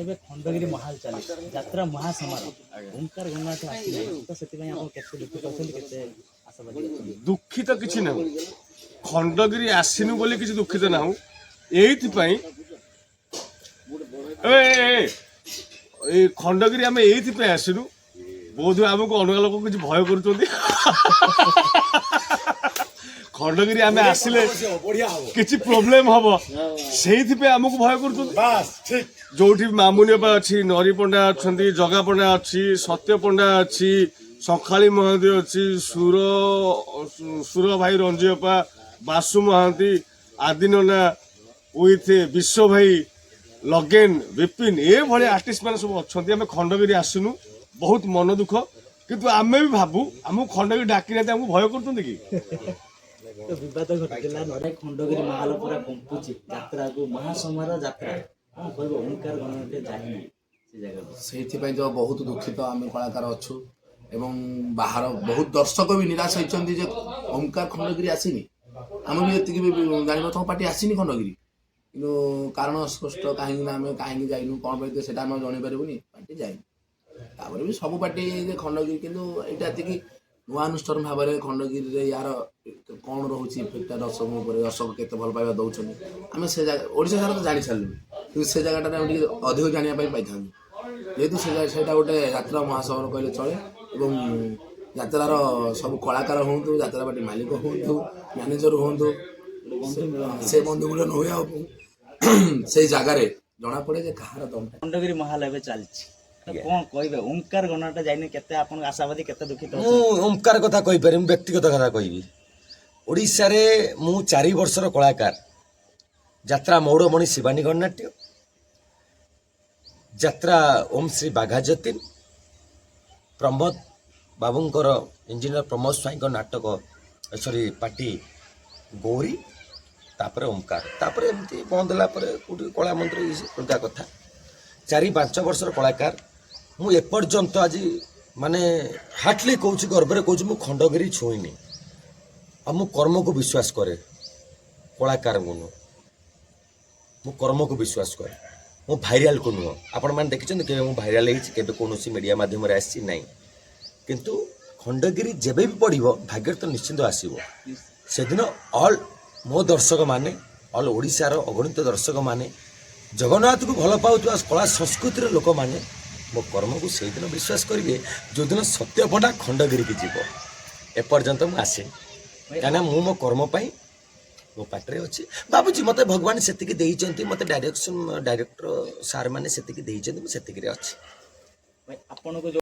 ଏବେ ଖଣ୍ଡଗିରି ମହାଲ ଚାଲିଛି ଯାତ୍ରା ମହାସମାରୋହ। ଓଙ୍କାର ଗଣନାଟ୍ୟ ଆସିନାହିଁ, ତ ସେଥିପାଇଁ ଆପଣ କେତେ ଦୁଃଖିତ ଅଛନ୍ତି, କେତେ ଆଶାବାଦୀ ଅଛନ୍ତି? ଦୁଃଖିତ କିଛି ନାହୁଁ। ଖଣ୍ଡଗିରି ଆସିନୁ ବୋଲି କିଛି ଦୁଃଖିତ ନାହୁଁ। ଏଇଥିପାଇଁ ଏ, ଏ, ଏ, ଏଇ ଖଣ୍ଡଗିରି ଆମେ ଏଇଥିପାଇଁ ଆସିନୁ, ବୋଧହୁଏ ଆମକୁ ଅଲଗା ଲୋକ କିଛି ଭୟ କରୁଛନ୍ତି। ଖଣ୍ଡଗିରି ଆମେ ଆସିଲେ କିଛି ପ୍ରୋବ୍ଲେମ ହବ, ସେଇଥିପାଇଁ ଆମକୁ ଭୟ କରୁଛନ୍ତି। ଯୋଉଠି ମାମୁନି ବାପା ଅଛି, ନରି ପଣ୍ଡା ଅଛନ୍ତି, ଜଗା ପଣ୍ଡା ଅଛି, ସତ୍ୟ ପଣ୍ଡା ଅଛି, ସଖାଳି ମହାନ୍ତି ଅଛି, ସୁର ସୁର ଭାଇ, ରଞ୍ଜି ବାପା, ବାସୁ ମହାନ୍ତି, ଆଦିନନା ୱିଥ୍ ବିଶ୍ୱ ଭାଇ, ଲଗେନ, ବିପିନ, ଏଭଳି ଆର୍ଟିଷ୍ଟ ମାନେ ସବୁ ଅଛନ୍ତି। ଆମେ ଖଣ୍ଡଗିରି ଆସିନୁ, ବହୁତ ମନ ଦୁଃଖ। କିନ୍ତୁ ଆମେ ବି ଭାବୁ, ଆମକୁ ଖଣ୍ଡଗିରି ଡାକିନାହାନ୍ତି, ଆମକୁ ଭୟ କରୁଛନ୍ତି କି? ତ ବିବାଦ ଘଟିଥିଲା ନରେ। ଖଣ୍ଡଗିରି ମହାଲ ପୁରା କମ୍ପୁଛି ଯାତ୍ରାକୁ, ମହାସମାରୋହ ଯାତ୍ରା। କଣ କହିବ, ଓଙ୍କାର ଗଣନାଟ୍ୟ ଯାଇନି ସେ ଜାଗାକୁ? ସେଇଥିପାଇଁ ତ ବହୁତ ଦୁଃଖିତ ଆମେ କଳାକାର ଅଛୁ ଏବଂ ବାହାର ବହୁତ ଦର୍ଶକ ବି ନିରାଶ ହେଇଛନ୍ତି ଯେ ଓମକାର ଖଣ୍ଡଗିରି ଆସିନି। ଆମେ ବି ଏତିକି ବି ଜାଣିବା, ତମ ପାର୍ଟି ଆସିନି ଖଣ୍ଡଗିରି। କିନ୍ତୁ କାରଣ ସ୍ପଷ୍ଟ, କାହିଁକି ନା ଆମେ କାହିଁକି ଯାଇନୁ, କ'ଣ ପାଇଁ ତ ସେଇଟା ଆମେ ଜଣେଇ ପାରିବୁନି। ପାର୍ଟି ଯାଇନି। ତାପରେ ବି ସବୁ ପାର୍ଟି ଯେ ଖଣ୍ଡଗିରି, କିନ୍ତୁ ଏଇଟା ଏତିକି ନୂଆ ଅନୁଷ୍ଠାନ ଭାବରେ ଖଣ୍ଡଗିରିରେ ୟାର କ'ଣ ରହୁଛି ଇଫେକ୍ଟଟା ଦର୍ଶକଙ୍କ ଉପରେ, ଦର୍ଶକ କେତେ ଭଲ ପାଇବା ଦେଉଛନ୍ତି, ଆମେ ସେ ଜାଗା ଓଡ଼ିଶା ସାରା ତ ଜାଣି ସାରିଲୁଣି, କିନ୍ତୁ ସେ ଜାଗାଟାରେ ଆମେ ଟିକେ ଅଧିକ ଜାଣିବା ପାଇଁ ପାଇଥାନ୍ତୁ। ଯେହେତୁ ସେ ସେଇଟା ଗୋଟେ ଯାତ୍ରା ମହାସମାରୋହ କହିଲେ ଚଳେ ଏବଂ ଯାତ୍ରାର ସବୁ କଳାକାର ହୁଅନ୍ତୁ, ଯାତ୍ରା ପାର୍ଟି ମାଲିକ ହୁଅନ୍ତୁ, ମ୍ୟାନେଜର ହୁଅନ୍ତୁ, ବନ୍ଧୁ ମିଳନ। ସେ ବନ୍ଧୁ ମିଳନ ହୁଏ ଆଉ ସେଇ ଜାଗାରେ ଜଣାପଡ଼େ ଯେ କାହାର ଦମଟା। ଖଣ୍ଡଗିରି ମହାଲ ଏବେ ଚାଲିଛି, ତ କଣ କହିବେ, ଓଙ୍କାର ଗଣନାଟ୍ୟ ଯାଇନି, କେତେ ଆପଣ ଆଶାବାଦୀ, କେତେ ଦୁଃଖିତ ମୁଁ ଅଛନ୍ତି? ଓମକାର କଥା କହିପାରିବି, ମୁଁ ବ୍ୟକ୍ତିଗତ କଥା କହିବି। ଓଡ଼ିଶାରେ ମୁଁ 4 ବର୍ଷର କଳାକାର। ଯାତ୍ରା ମୌଡ଼ମଣି ଶିବାନୀ ଗଣନାଟ୍ୟ, ଯାତ୍ରା ଓମ୍ ଶ୍ରୀ ବାଘା ଯତୀନ, ପ୍ରମୋଦ ବାବୁଙ୍କର, ଇଞ୍ଜିନିୟର ପ୍ରମୋଦ ସ୍ୱାଇଁଙ୍କ ନାଟକ, ସରି, ପାର୍ଟି ଗୌରୀ, ତାପରେ ଓମକାର, ତାପରେ ଏମିତି ବନ୍ଦ ହେଲା ପରେ କେଉଁଠି କଳା ମନ୍ତ୍ରୀ, ଇଏ ସେ ଅଲଗା କଥା। 4-5 ବର୍ଷର କଳାକାର ମୁଁ। ଏପର୍ଯ୍ୟନ୍ତ ଆଜି ମାନେ ହାର୍ଟଲି କହୁଛି, ଗର୍ବରେ କହୁଛି, ମୁଁ ଖଣ୍ଡଗିରି ଛୁଇଁନି। ଆଉ ମୁଁ କର୍ମକୁ ବିଶ୍ୱାସ କରେ, କଳାକାରଙ୍କୁ ନୁହଁ। ମୁଁ କର୍ମକୁ ବିଶ୍ୱାସ କରେ, ମୁଁ ଭାଇରାଲକୁ ନୁହଁ। ଆପଣମାନେ ଦେଖିଛନ୍ତି କେବେ ମୁଁ ଭାଇରାଲ ହେଇଛି? କେବେ କୌଣସି ମିଡ଼ିଆ ମାଧ୍ୟମରେ ଆସିଛି? ନାହିଁ। କିନ୍ତୁ ଖଣ୍ଡଗିରି ଯେବେ ବି ପଡ଼ିବ, ଭାଗ୍ୟରେ ତ ନିଶ୍ଚିନ୍ତ ଆସିବ, ସେଦିନ ଅଲ୍ ମୋ ଦର୍ଶକମାନେ, ଅଲ୍ ଓଡ଼ିଶାର ଅଗଣିତ ଦର୍ଶକମାନେ, ଜଗନ୍ନାଥକୁ ଭଲ ପାଉଥିବା କଳା ସଂସ୍କୃତିର ଲୋକମାନେ ମୋ କର୍ମକୁ ସେଇଦିନ ବିଶ୍ୱାସ କରିବେ, ଯେଉଁଦିନ ସତ୍ୟପଣ୍ଡା ଖଣ୍ଡଗିରିକି ଯିବ। ଏପର୍ଯ୍ୟନ୍ତ ମୁଁ ଆସିନି, କାହିଁକିନା ମୁଁ ମୋ କର୍ମ ପାଇଁ ମୋ ପାଟିରେ ଅଛି। ଭାବୁଛି ମୋତେ ଭଗବାନ ସେତିକି ଦେଇଛନ୍ତି, ମୋତେ ଡାଇରେକ୍ସନ୍ ଡାଇରେକ୍ଟର ସାର୍ ମାନେ ସେତିକି ଦେଇଛନ୍ତି, ମୁଁ ସେତିକିରେ ଅଛି। ଭାଇ, ଆପଣଙ୍କୁ ଯୋଉ